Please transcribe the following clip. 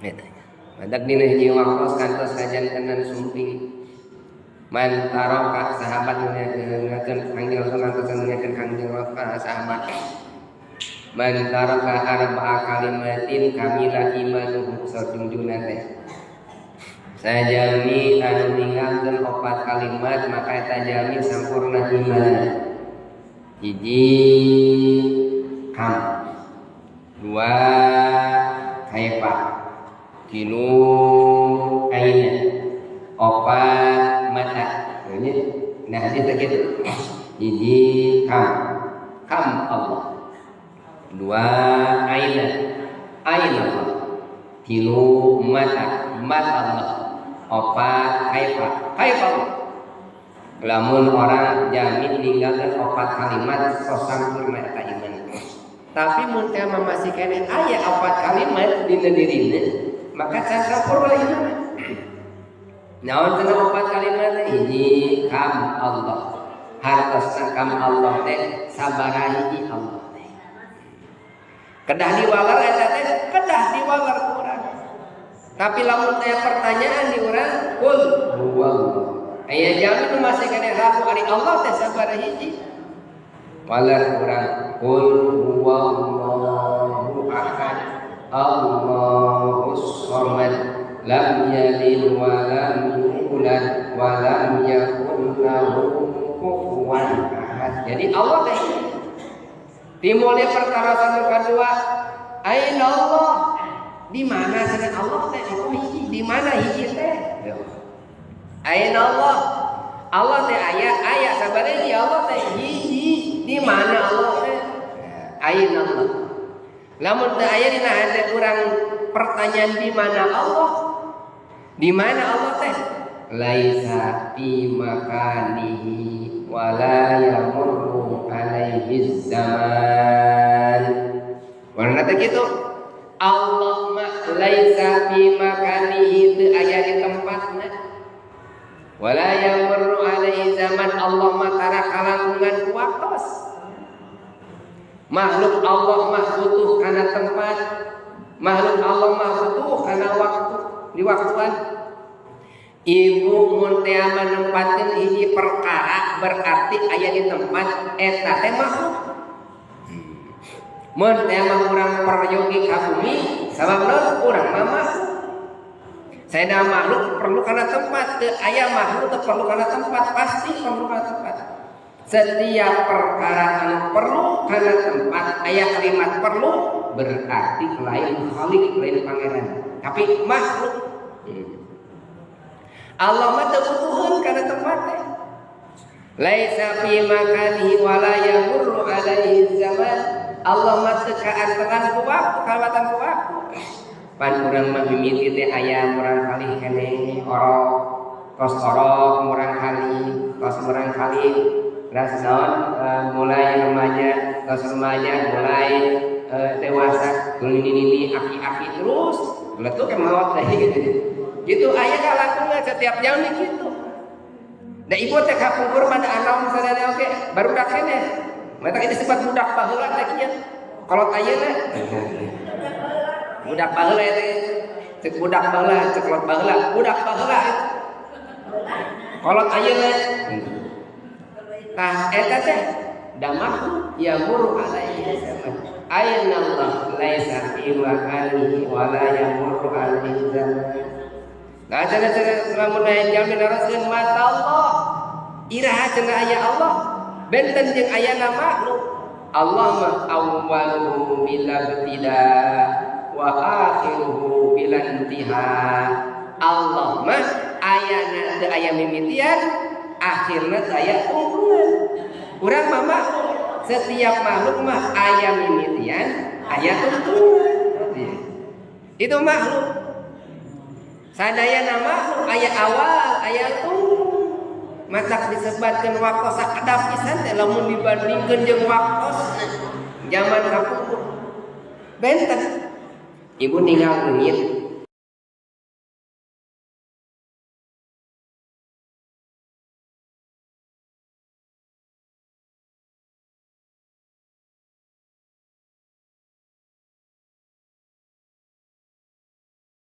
Eta. Matak dina hiji waktos kantos kajantenan sumping. Man taraka sahabat nyakeun Kangjeng Rasul kantos nyakeun Kangjeng Rasul sahabat. Man taraka arba'a kalimatin kamila imanuhu sajungjuna teh. Sajami anu ninggalkeun opat kalimat maka eta jami sampurna iman. Hiji kam, dua kaifa, tilu aina, opat mata. Ini nah hadis kitu. Hiji kam, kam Allah. Dua aina, aina Allah. Tilu mata, mata Allah. Opat kaifa, kaifa Allah. Lamun orang jamin ninggalkeun opat kalimat sok sampurna eta iman. Tapi mun teh masih keneh aya opat kalimat dina dirina, maka can sampurna iman. Naon cenah opat kalimat? Hiji kam Allah. Hartosna kam Allah teh sabaraha hiji Allah teh. Kedah diwaler eta teh, kedah diwaler ku urang. Tapi lamun teh pertanyaan di urang, kul huwallah. Aya jalmi nu masih keneh ragu ari Allah teh sabaraha hiji. Waler urang kul huwallahu ahad, Allahus samad, lam yalid wa lam yulad wa lam yakul lahu kufuwan ahad. Jadi Allah teh timulnya perkara satu kedua, aina Allah, di mana cenah Allah teh itu hiji, di mana hiji teh? Aina Allah, Allah teh aya, aya sabaraha hiji Allah teh hiji, di mana Allah teh? Aina Allah. Lamun teu aya dina hate urang pertanyaan di mana Allah? Di mana Allah teh? Laisa fi makanihi wala yamurru alaihi zaman. Warna teh kitu. Allah mah laisa fi makanihi teu aya di tempatna. Wala yamurru alaihi zaman, Allah mah tara kalangkungan ku waktos. Makhluk Allah mah butuh kana tempat, makhluk Allah mah butuh kana waktu, di waktuan. Ibu mun teh menempatkeun hiji perkara berarti aya di tempat eta teh makhluk. Mun teh mah urang peryogi ka bumi sabab naon urang mah makhluk. Saena makhluk perlu kana tempat, teu aya makhluk teu perlu kana tempat, pasti perlu kana tempat. Setiap perkara anu perlu kana tempat, aya kalimat perlu berarti lain khalik, lain pangeran, tapi makhluk. Allah mah teu butuheun kana tempat teh. Laisa fi makanihi wala yamurru alaihi zaman. Allah mah teu kaanteran ku waktu, kalewatan ku waktu. Pan urang mah mimiti teh aya murang kali keneh orok, tos orok murang kali, tos murang kali ras naon mulai remaja, tos remaja mulai dewasa, nini-nini aki-aki terus, letuk ke maot teh gitu. Gitu aya kalakungan setiap jam nih gitu. Da ibu teh kapungkur pada anak sadaya oge barudak keneh. Mata ini disebut budak baheula teh kieu. Kolot ayeuna budak baheula teh. Cek budak baheula, cek kolot baheula, budak baheula. Kolot ayeuna. Tah eta teh da makhluk yamuru alaihi zaman. Aina Allah laisa fi makanihi wa la yamuru alaihi zaman. Nah cenah-cenah lamun aya jalmi naroskeun mata Allah. Iraha cenah aya Allah, benten jeung ayana makhluk. Allah mah awwaluhu bila ibtida wa akhiruhu bila intiha. Allah mah ayana teu aya mimitian, akhirna teu aya tungtungan. Urang mah makhluk, setiap makhluk mah aya mimitian, aya tungtungan. Itu makhluk. Sadayana makhluk aya awal, aya tungtung. Matak disebatkeun waktu sakedap pisan teh lamun dibandingkeun jeung waktosna zaman kapungkur. Benten. Ibu ninggal leungit.